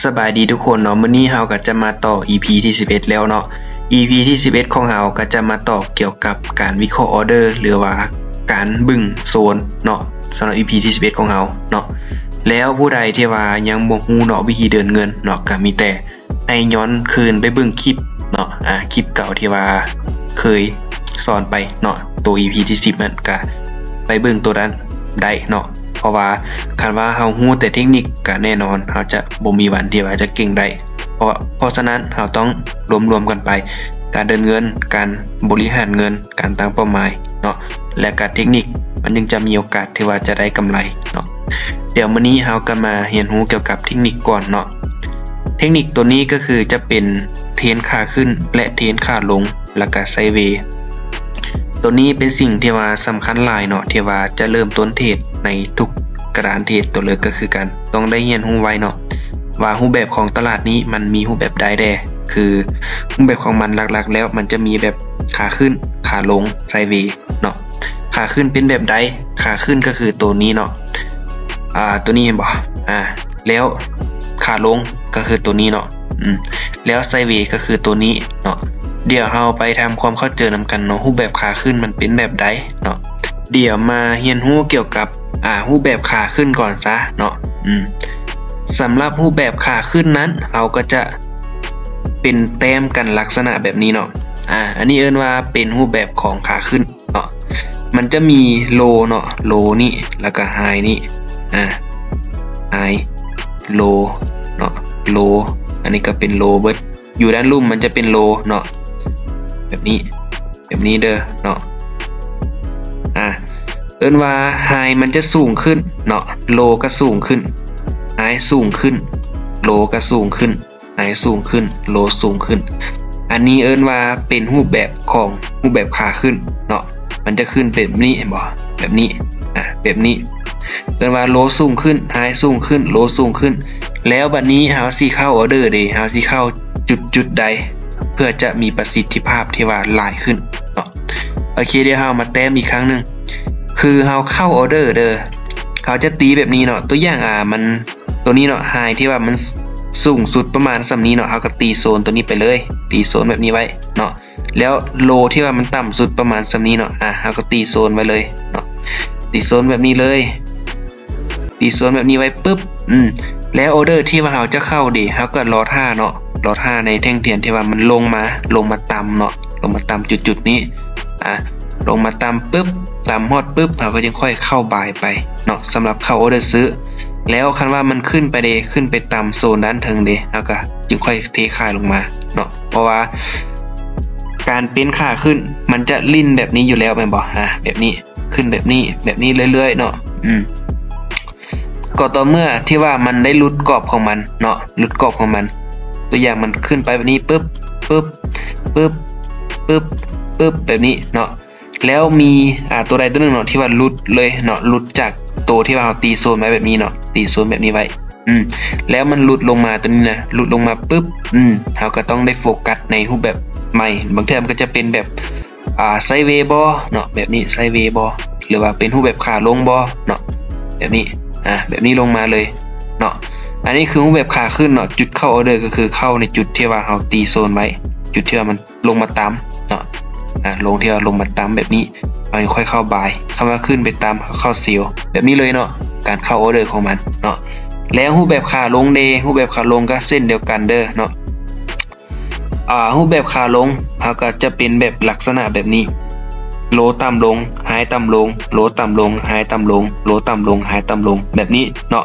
ສະບາຍດີທຸກຄົນເນາະ, ມື້ນີ້ເຮົາກໍຈະມາຕໍ່ ອີພີ ທີສິບເອັດແລ້ວເນາະ. ອີພີ ທີສິບເອັດຂອງເຮົາກໍຈະມາຕໍ່ກ່ຽວກັບການວິເຄາະອອເດີ ຫຼືວ່າການເບິ່ງໂຊນເນາະ, ສຳລັບ ອີພີ ທີສິບເອັດຂອງເຮົາເນາະ. ແລ້ວຜູ້ໃດທີ່ວ່າຍັງບໍ່ຮູ້ເນາະ ວິທີເດີນເງິນເນາະ, ກໍມີແຕ່ໃຫ້ຍ້ອນຄືນໄປເບິ່ງຄລິບເນາະ, ອາ ຄລິບເກົ່າທີ່ວ່າເຄີຍສອນໄປເນາະ, ໂຕ ອີພີ ທີສິບນັ້ນ ກໍໄປເບິ່ງໂຕນັ້ນໄດ້ເນາະ. ເພາະວ່າຄັນວ່າເຮົາຮູ້ແຕ່ເທັກນິກ ກະແນ່ນອນເຮົາຈະບໍ່ມີວັນທີ່ວ່າຈະເກັ່ງໄດ້. ເພາະ ເພາະສະນັ້ນເຮົາຕ້ອງລວມໆກັນໄປ, ການເດີນເງິນ, ການບໍລິຫານເງິນ, ການຕັ້ງເປົ້າໝາຍເນາະ ແລະກະເທັກນິກ, ມັນຈຶ່ງຈະມີໂອກາດທີ່ວ່າຈະໄດ້ກຳໄລເນາະ. ດຽວມື້ນີ້ເຮົາກໍມາຮຽນຮູ້ກ່ຽວກັບເທັກນິກກ່ອນເນາະ. ເທັກນິກໂຕນີ້ກໍຄືຈະເປັນເທຣນຂາຂຶ້ນ ແລະ ເທຣນຂາລົງ ແລະກະໄຊເວ. ໂຕນີ້ເປັນສິ່ງທີ່ວ່າສຳຄັນຫຼາຍເນາະ, ທີ່ວ່າຈະເລີ່ມຕົ້ນເທຣດໃນທຸກກະດານເທຣດໂຕເລີກກໍຄືກັນ, ຕ້ອງໄດ້ຮຽນຮູ້ໄວ້ເນາະ ວ່າຮູບແບບຂອງຕະຫຼາດນີ້ມັນມີຮູບແບບໃດແດ່. ຄືຮູບແບບຂອງມັນຫຼັກໆແລ້ວ ມັນຈະມີແບບຂາຂຶ້ນ, ຂາລົງ, ໄຊເວເນາະ. ຂາຂຶ້ນເປັນແບບໃດ? ຂາຂຶ້ນກໍຄືໂຕນີ້ເນາະ, ອາ ໂຕນີ້ເຫັນບໍ່? ອາ ແລ້ວຂາລົງກໍຄືໂຕນີ້ເນາະ, ອືມ ແລ້ວໄຊເວກໍຄືໂຕນີ້ເນາະ. ດຽວເຮົາໄປທຳຄວາມເຂົ້າໃຈນຳກັນເນາະ, ຮູບແບບຂາຂຶ້ນມັນເປັນແບບໃດເນາະ. ດຽວມາຮຽນຮູ້ກ່ຽວກັບ ອາ ຮູບແບບຂາຂຶ້ນກ່ອນຊະເນາະ. ອືມ ສຳລັບຮູບແບບຂາຂຶ້ນນັ້ນ ເຮົາກໍຈະເປັນແຕ້ມກັນລັກສະນະແບບນີ້ເນາະ. ອາ ອັນນີ້ເອີ້ນວ່າເປັນຮູບແບບຂອງຂາຂຶ້ນເນາະ. ມັນຈະມີໂລເນາະ, ໂລນີ້ ແລ້ວກໍໄຮນີ້ ອາ ໄຮ ໂລເນາະ, ໂລ ອັນນີ້ກໍເປັນໂລເບິດ. ຢູ່ດ້ານລຸ່ມມັນຈະເປັນໂລເນາະ, ແບບນີ້ ແບບນີ້ເດີເນາະ. ອາ ເອີ້ນວ່າໄຮມັນຈະສູງຂຶ້ນເນາະ, ໂລກໍສູງຂຶ້ນ, ໄຮສູງຂຶ້ນ, ໂລກໍສູງຂຶ້ນ, ໄຮສູງຂຶ້ນ, ໂລສູງຂຶ້ນ. ອັນນີ້ເອີ້ນວ່າເປັນຮູບແບບຂອງຮູບແບບຂາຂຶ້ນເນາະ. ມັນຈະຂຶ້ນເປັນແບບນີ້ ເຫັນບໍ່? ແບບນີ້ ອາ ແບບນີ້ ເອີ້ນວ່າໂລສູງຂຶ້ນ, ໄຮສູງຂຶ້ນ, ໂລສູງຂຶ້ນ. ແລ້ວບັດນີ້ເຮົາຊິເຂົ້າອອເດີເດ, ເຮົາຊິເຂົ້າຈຸດໆໃດ ເພື່ອຈະມີປະສິດທິພາບທີ່ວ່າຫຼາຍຂຶ້ນເນາະ. ໂອເຄ, ດຽວເຮົາມາແຕ້ມອີກຄັ້ງໜຶ່ງ. ຄືເຮົາເຂົ້າອອເດີເດີ, ເຮົາຈະຕີແບບນີ້ເນາະ. ຕົວຢ່າງ ອາ ມັນ ຕົວນີ້ເນາະ, ໄຮທີ່ວ່າມັນສ- ສູງສຸດປະມານສ່ຳນີ້ເນາະ, ເຮົາກໍຕີໂຊນຕົວນີ້ໄປເລີຍ, ຕີໂຊນແບບນີ້ໄວ້ເນາະ. ແລ້ວໂລທີ່ວ່າມັນຕ່ຳສຸດປະມານສ່ຳນີ້ເນາະ, ອາ ເຮົາກໍຕີໂຊນໄວ້ເລີຍເນາະ, ຕີໂຊນແບບນີ້ເລີຍ, ຕີໂຊນແບບນີ້ໄວ້ປຶບ. ອືມ ແລ້ວອອເດີທີ່ວ່າເຮົາຈະເຂົ້າເດ, ເຮົາກໍລໍຖ້າເນາະ, ລໍຖ້າໃນແທ່ງທຽນທີ່ວ່າມັນລົງມາ, ລົງມາຕ່ຳເນາະ, ລົງມາຕ່ຳຈຸດໆນີ້ ອາ ລົງມາຕ່ຳປຶບ, ຕ່ຳຮອດປຶບ ເຮົາກໍຈຶ່ງຄ່ອຍເຂົ້າບາຍໄປເນາະ, ສຳລັບເຂົ້າອອເດີຊື້. ແລ້ວຄັນວ່າມັນຂຶ້ນໄປເດ, ຂຶ້ນໄປຕ່ຳໂຊນດ້ານເທິງເດ, ເຮົາກໍຈຶ່ງຄ່ອຍເທຂາຍລົງມາເນາະ. ເພາະວ່າການເປັນຂາຂຶ້ນ ມັນຈະຫຼິ້ນແບບນີ້ຢູ່ແລ້ວແມ່ນບໍ່? ອາ ແບບນີ້ ຂຶ້ນແບບນີ້ ແບບນີ້ເລື້ອຍໆເນາະ. ອືມ ກໍຕໍ່ເມື່ອທີ່ວ່າມັນໄດ້ຫຼຸດກອບຂອງມັນເນາະ, ຫຼຸດກອບຂອງມັນ. ຕົວຢ່າງມັນຂຶ້ນໄປແບບນີ້ປຶບ ປຶບ ປຶບ ປຶບ ປຶບ ແບບນີ້ເນາະ. ແລ້ວມີ ອາ ຕົວໃດຕົວໜຶ່ງເນາະ ທີ່ວ່າຫຼຸດເລີຍເນາະ, ຫຼຸດຈາກໂຕທີ່ວ່າເຮົາຕີໂຊນໄວ້ແບບນີ້ເນາະ, ຕີໂຊນແບບນີ້ໄວ້. ອືມ ແລ້ວມັນຫຼຸດລົງມາຕົວນີ້ນະ, ຫຼຸດລົງມາປຶບ ອືມ ເຮົາກໍຕ້ອງໄດ້ໂຟກັສໃນຮູບແບບໃໝ່. ບາງເທື່ອມັນກໍຈະເປັນແບບ ອາ ໄຊເວບໍເນາະ, ແບບນີ້ໄຊເວບໍ ຫຼືວ່າເປັນຮູບແບບຂາລົງບໍເນາະ, ແບບນີ້ ອາ ແບບນີ້ລົງມາເລີຍເນາະ. ອັນນີ້ຄືຮູບແບບຂາຂຶ້ນເນາະ, ຈຸດເຂົ້າອອເດີກໍຄືເຂົ້າໃນຈຸດທີ່ວ່າເຮົາຕີໂຊນໄວ້, ຈຸດທີ່ວ່າມັນລົງມາຕ່ຳເນາະ, ອາ ລົງ ທີ່ວ່າລົງມາຕ່ຳແບບນີ້ ເຮົາຄ່ອຍເຂົ້າບາຍ, ຄັນວ່າຂຶ້ນໄປຕ່ຳ ເຮົາເຂົ້າເຊວ ແບບນີ້ເລີຍເນາະ, ການເຂົ້າອອເດີຂອງມັນເນາະ. ແລ້ວຮູບແບບຂາລົງເດ, ຮູບແບບຂາລົງກໍເຊັ່ນດຽວກັນເດີເນາະ. ອາ ຮູບແບບຂາລົງ ເຮົາກໍຈະເປັນແບບລັກສະນະແບບນີ້, ໂລຕ່ຳລົງ ໄຮຕ່ຳລົງ, ໂລຕ່ຳລົງ ໄຮຕ່ຳລົງ, ໂລຕ່ຳລົງ ໄຮຕ່ຳລົງ ແບບນີ້ເນາະ.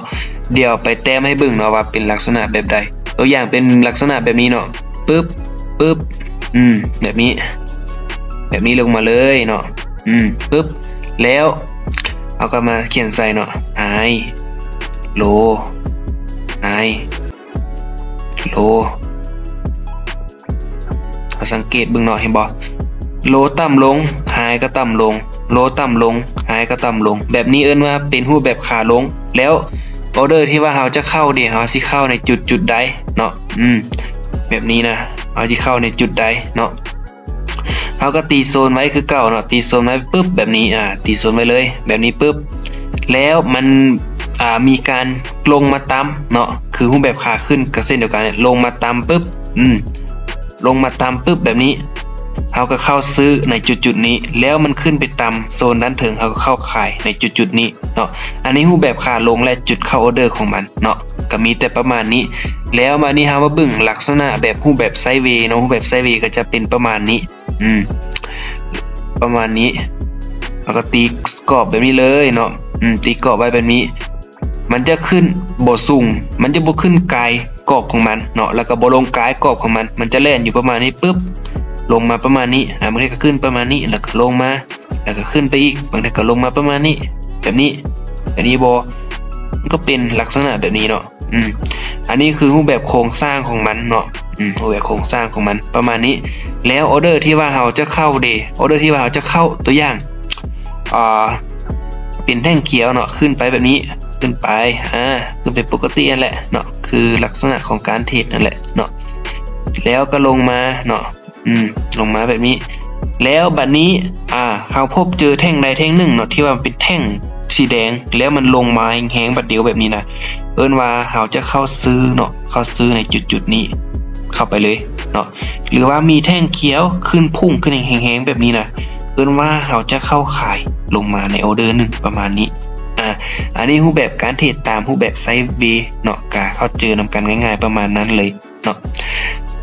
ດຽວໄປແຕ້ມໃຫ້ເບິ່ງເນາະວ່າເປັນລັກສະນະແບບໃດ. ຕົວຢ່າງເປັນລັກສະນະແບບນີ້ເນາະ, ປຶບ ປຶບ ອືມ ແບບນີ້ ແບບນີ້ລົງມາເລີຍເນາະ. ອືມ ປຶບ ແລ້ວເຮົາກໍມາຂຽນໃສ່ເນາະ, ໄຮ ໂລ ໄຮ ໂລ. ເຮົາສັງເກດເບິ່ງເນາະ, ເຫັນບໍ່? ໂລຕ່ຳລົງ ໄຮກໍຕ່ຳລົງ, ໂລຕ່ຳລົງ ໄຮກໍຕ່ຳລົງ, ແບບນີ້ເອີ້ນວ່າເປັນຮູບແບບຂາລົງ. ແລ້ວອອເດີທີ່ວ່າເຮົາຈະເຂົ້າເດ, ເຮົາຊິເຂົ້າໃນຈຸດຈຸດໃດເນາະ? ອືມ ແບບນີ້ນະ, ເຮົາຊິເຂົ້າໃນຈຸດໃດເນາະ? ເຮົາກໍຕີໂຊນໄວ້ຄືເກົ່າເນາະ, ຕີໂຊນໄວ້ປຶບ ແບບນີ້ ອາ ຕີໂຊນໄວ້ເລີຍ ແບບນີ້ປຶບ. ແລ້ວມັນ ອາ ມີການ ລົງມາຕ່ຳເນາະ ຄືຮູບແບບຂາຂຶ້ນກໍເຊັ່ນດຽວກັນ ລົງມາຕ່ຳປຶບ ອືມ ລົງມາຕ່ຳປຶບແບບນີ້ ເຮົາກໍເຂົ້າຊື້ໃນຈຸດໆນີ້ ແລ້ວມັນຂຶ້ນໄປຕ່ຳໂຊນດ້ານເທິງ ເຮົາກໍເຂົ້າຂາຍໃນຈຸດໆນີ້ເນາະ. ອັນນີ້ຮູບແບບຂາລົງ ແລະ ຈຸດເຂົ້າອອເດີຂອງມັນເນາະ ກໍມີແຕ່ປະມານນີ້. ແລ້ວບາດນີ້ເຮົາມາເບິ່ງລັກສະນະແບບຮູບແບບໄຊເວເນາະ ຮູບແບບໄຊເວກໍຈະເປັນປະມານນີ້ ອືມ ປະມານນີ້ ເຮົາກໍຕີກອບແບບນີ້ເລີຍເນາະ ອືມ ຕີກອບໄວ້ແບບນີ້ ມັນຈະຂຶ້ນບໍ່ສູງ ມັນຈະບໍ່ຂຶ້ນກາຍກອບຂອງມັນເນາະ ແລ້ວກໍບໍ່ລົງກາຍກອບຂອງມັນ ມັນຈະແລ່ນຢູ່ປະມານນີ້ປຶບ ລົງມາປະມານນີ້ ອາ ບາງເທື່ອກໍຂຶ້ນປະມານນີ້ ແລ້ວກໍລົງມາ ແລ້ວກໍຂຶ້ນໄປອີກ ບາງເທື່ອກໍລົງມາປະມານນີ້ ແບບນີ້ ແບບນີ້ບໍ່ ມັນກໍເປັນລັກສະນະແບບນີ້ເນາະ. ອືມ ອັນນີ້ຄືຮູບແບບໂຄງສ້າງຂອງມັນເນາະ ອືມ ຮູບແບບໂຄງສ້າງຂອງມັນປະມານນີ້. ແລ້ວອອເດີທີ່ວ່າເຮົາຈະເຂົ້າເດ ອອເດີທີ່ວ່າເຮົາຈະເຂົ້າ ຕົວຢ່າງ ອ່າ ເປັນແທ່ງຂຽວເນາະ ຂຶ້ນໄປແບບນີ້ ຂຶ້ນໄປ ອາ ຂຶ້ນໄປປົກກະຕິຫັ້ນແຫຼະເນາະ ຄືລັກສະນະຂອງການເທຣດຫັ້ນແຫຼະເນາະ ແລ້ວກໍລົງມາເນາະ ອືມ ລົງມາແບບນີ້ ແລ້ວບັດນີ້ ອາ ເຮົາພົບເຈີແທ່ງໃດແທ່ງໜຶ່ງເນາະ ທີ່ວ່າເປັນແທ່ງສີແດງ ແລ້ວມັນລົງມາແຮງໆ ບາດດຽວແບບນີ້ນະ ເອີ້ນວ່າເຮົາຈະເຂົ້າຊື້ເນາະ ເຂົ້າຊື້ໃນຈຸດໆນີ້ ເຂົ້າໄປເລີຍເນາະ ຫຼືວ່າມີແທ່ງຂຽວຂຶ້ນພຸ້ງຂຶ້ນແຮງໆ ແບບນີ້ນະ ເອີ້ນວ່າເຮົາຈະເຂົ້າຂາຍລົງມາໃນອອເດີໜຶ່ງປະມານນີ້. ອາ ອັນນີ້ຮູບແບບການເທຣດຕາມຮູບແບບໄຊເວເນາະ ກະເຂົ້າໃຈນຳກັນງ່າຍໆ ປະມານນັ້ນເລີຍເນາະ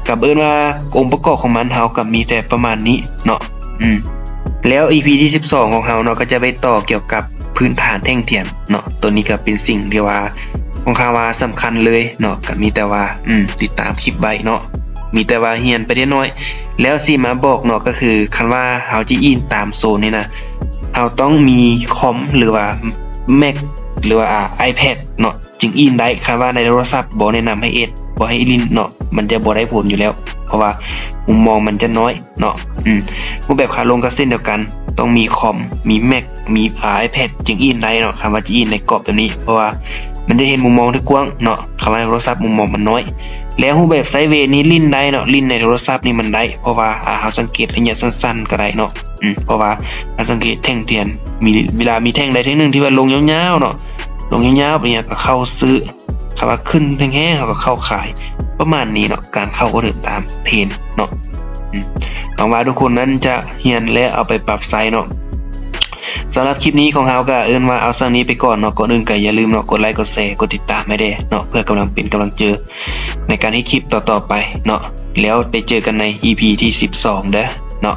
ກະເອີ້ນວ່າອົງປະກອບຂອງມັນ ເຮົາກະມີແຕ່ປະມານນີ້ເນາະ ອືມ ແລ້ວອີພີທີສິບສອງຂອງເຮົາເນາະ ກໍຈະໄປຕໍ່ກ່ຽວກັບພື້ນຖານແທ່ງທຽນເນາະ ໂຕນີ້ກໍເປັນສິ່ງທີ່ວ່າ ຂ້ອນຂ້າງວ່າສຳຄັນເລີຍເນາະ ກໍມີແຕ່ວ່າ ອືມ ຕິດຕາມຄລິບໄວ້ເນາະ ມີແຕ່ວ່າຮຽນໄປເລັກນ້ອຍ ແລ້ວຊິມາບອກເນາະ ກໍຄືຄັນວ່າເຮົາຈະອີງຕາມໂຊນນີ້ນະ ເຮົາຕ້ອງມີຄອມ ຫຼືວ່າແມັກ ຫຼືວ່າ ອາ ໄອແພດເນາະ ຈຶ່ງອີງໄດ້ ຄັນວ່າໃນໂທລະສັບບໍ່ແນະນຳໃຫ້ເຮັດ ບໍ່ໃຫ້ຫຼິ້ນເນາະ ມັນຈະບໍ່ໄດ້ຜົນຢູ່ແລ້ວ ເພາະວ່າມຸມມອງມັນຈະນ້ອຍ ເນາະ ອືມ ຮູບແບບຂາລົງກໍເຊັ່ນດຽວກັນ ຕ້ອງມີຄອມ ມີແມັກ ມີ ອາ ໄອແພດ ຈຶ່ງອີງໄດ້ເນາະ ຄັນວ່າຈະອີງໃນກອບແບບນີ້ ເພາະວ່າມັນຈະເຫັນມຸມມອງທີ່ກວ້າງເນາະ ຄັນວ່າໃນໂທລະສັບມຸມມອງມັນນ້ອຍ ແລ້ວຮູບແບບໄຊເວນີ້ຫຼິ້ນໄດ້ເນາະ ຫຼິ້ນໃນໂທລະສັບນີ້ມັນໄດ້ ເພາະວ່າ ອາ ເຮົາສັງເກດໄລຍະສັ້ນໆກໍໄດ້ເນາະ ອືມ ເພາະວ່າເຮົາສັງເກດແທ່ງທຽນ ມີ ເວລາມີແທ່ງໃດແທ່ງໜຶ່ງທີ່ວ່າລົງຍາວໆເນາະ ລົງຍາວໆ ເປັນຫຍັງກໍເຂົ້າຊື້ ຖ້າວ່າຂຶ້ນແຮງໆ ເຮົາກໍເຂົ້າຂາຍ ປະມານນີ້ເນາະ ການເຂົ້າອອເດີຕາມເທຣນເນາະ ອືມ ຫວັງວ່າທຸກຄົນນັ້ນຈະຮຽນ ແລະ ເອົາໄປປັບໃຊ້ເນາະ. ສຳລັບຄລິບນີ້ຂອງເຮົາກໍເອີ້ນວ່າເອົາສ່ຳນີ້ໄປກ່ອນເນາະ ກ່ອນອື່ນກໍຢ່າລືມເນາະ ກົດໄລ ກົດແຊ ກົດຕິດຕາມໃຫ້ແດ່ເນາະ ເພື່ອກຳລັງເປັນກຳລັງໃຈໃນການເຮັດຄລິບຕໍ່ໆໄປເນາະ ແລ້ວໄປເຈີກັນໃນອີພີທີສິບສອງເດີເນາະ.